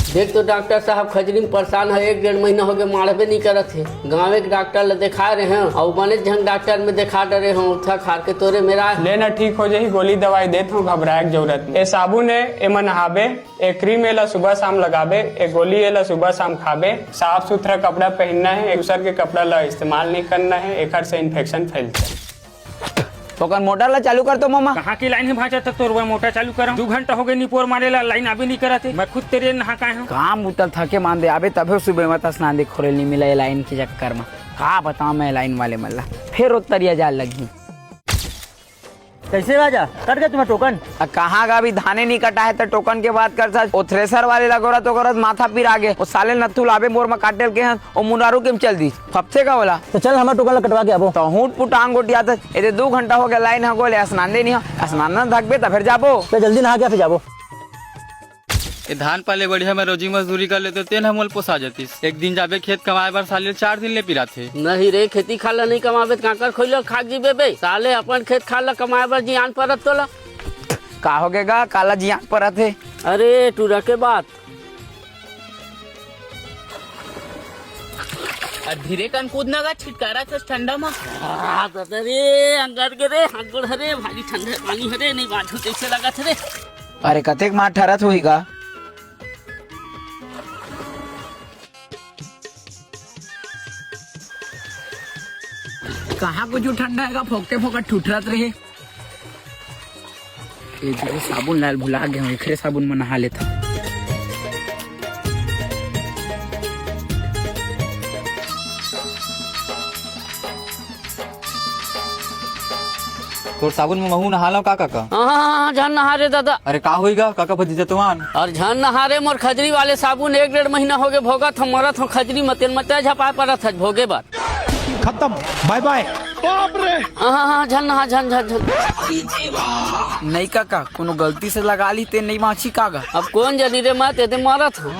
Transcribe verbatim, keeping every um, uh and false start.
देख तो डॉक्टर साहब, खजरी में परेशान हे, एक डेढ़ महीना होगे, माढ़बे नहीं करत हे। गाँवे के डॉक्टर ल देखा रहे हैं, अउ बने झन डॉक्टर में देखा डरे हो, उठा खार के तोरे मेरा। ले ना, ठीक हो जाही, गोली दवाई देत हो, घबराए के जरूरत नहीं। ए साबुन हे, एमा नहाबे, ए क्रीम एला सुबह शाम लगाबे, ए गोली एला सुबह शाम खाबे, साफ सुथरा कपड़ा पहनना हे, एक दूसर के कपड़ा ला इस्तेमाल नहीं करना हे, एखर से इन्फेक्शन फैलथे। ओकर मोटर ला चालू कर तो मामा। कहाँ के लाइन हे भांचा तक तोर बर मोटर चालू करंव? दू घंटा हो गए निपोर मारे ला, लाइन अभी नहीं करत हे। मैं खुद तेरे नहा के आए हूँ। काम उतल थके मान दे, अबे तभे सुबह मत स्नान दे खोरे नहीं मिला ये लाइन के चक्कर में। का बताऊं मैं लाइन वाले मन ला, फिर उतरिया जाए लगी। कैसे राजा, कट गया तुम्हारा टोकन? आ, कहाँ का अभी धाने नहीं कटा है तो टोकन के बात कर सच। वो थ्रेसर वाले लगोरा तो करत माथा पिरा गे। वो साले नत्थू लाबे मोर में काटेल के हैं, वो मुरारू के में चल दी। फपथे का बोला? तो चल, हमारा टोकन ला कटवा के आबो। तो हूट पुटांग गोटिया था। एदे दू घंटा हो गया, लाइन ह गोले, स्नान दे नहीं हो। स्नान न धकबे त फिर जाबो। तो जल्दी नहा के फिर जाबो। ए धान पाले बढ़िया, मैं रोजी मजदूरी कर लेते, तेन ह मोल पोसा जतिस। एक दिन जाबे खेत कमाए बर, साले चार दिन ले पिराथे। नहीं रे, खेती खार ला नहीं कमाबे त कांकर खोइलो खाक जीबे बे। साले अपन खेत खार ला कमाए बर जियान परत तोला। का हो गे गा, काला जियान परत हे? अरे टूरा के बात। अरे धीरे कन कूद ना गा, छिटकारा थस ठंडा मा। आ, ददा रे, अंगर के रे, हाथ गोड़ हरे, भारी ठंडा पानी हरे, नहीं बाजू कैसे लगा थे रे। अरे कतेक मार ठहरत होही गा? कहाँ कुछ ठंडा है गा, फोकटे फोकट ठुठरत रहे। ए, जो साबुन लाल भुला गए हूँ, एकरे साबुन में नहा लेता। तोर साबुन में महू नहा लो का काका? हाँ, हाँ, हाँ, झन नहा रे दादा। अरे का होई गा काका भतीजा तुमान? और झन नहा रे मोर खजरी वाले साबुन, एक डेढ़ महीना हो गए भोगत हम मरत हम खजरी में, तेन मत झपाए परत हज भोगे बर। खत्म, बाय बाय। हाँ, हाँ, हाँ, झन नहा, झन, झन, झन। नहीं काका, कोनो गलती से लगा ली ते नहीं बाँची कागा। अब कौन जानी रे, मैं तेदे मारत हूँ।